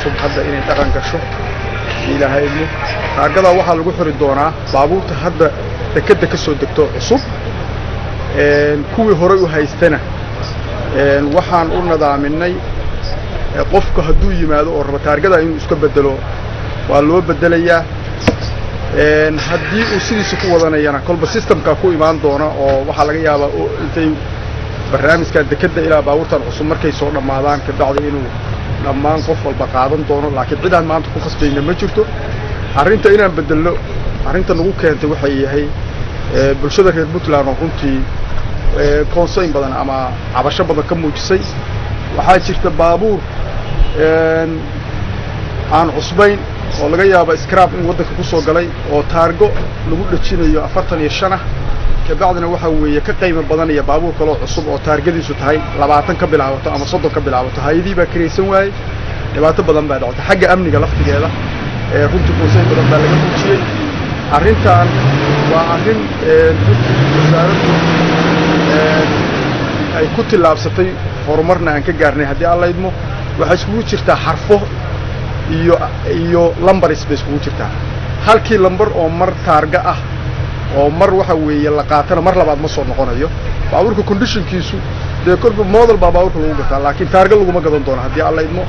cusub hadda inay dhaqan gasho, Ilaahay idmo. Taargadaa waxaa lagu xiri doonaa baabuurta hadda dekedda ka soo degto cusub. Kuwii horey u haystana waxaan u nadaaminay, qofku hadduu yimaado oo rabo taargada inuu iska bedelo, waa loo bedelayaa. Haddii uu sidiisa ku wadanayana, kolba systemkaa ku imaan doona oo waxaa laga yaabaa intay barnaamijkan dekedda ilaa baabuurtan cusub markay soo dhammaadaan kabacdi inuu dhammaan qof walba qaadan doono, laakiin cidaan maanta ku khasbayna ma jirto. Arrinta inaan bedelno, arrinta nagu keentay waxay yahay bulshada reer Puntland oo runtii concern badan ama cabasho badan ka muujisay. Waxaa jirta baabuur aan cusbayn oo laga yaabo scrap in waddanka ku soo galay oo taargo lagu dhejinayo 45 ah, kabacdina waxaa weeye ka qiimo badanaya baabuur kaloo cusub oo taargadiisu tahay 20 ka bilaabato ama 30 ka bilaabato. Hay-adihii baa kiraysan waayey, dhibaato badan baa dhactay. Xagga amniga laftigeeda runtii concern badan baa laga muujiyey. Arrintan waa arrin runtii wasaaraddu ay ku tillaabsatay, horumarna aan ka gaarnay. Haddii Alla idmo, waxay iskugu jirtaa xarfo iyo lambaris bay iskugu jirtaa. Halkii lambar oo mar taarga ah oo mar waxa weeye la qaatana, mar labaad ma soo noqonayo. Baabuurka conditionkiisu dee kolba model baa baabuurka lagu gataa, laakiin taarga laguma gadan doono, haddii Alla idmo.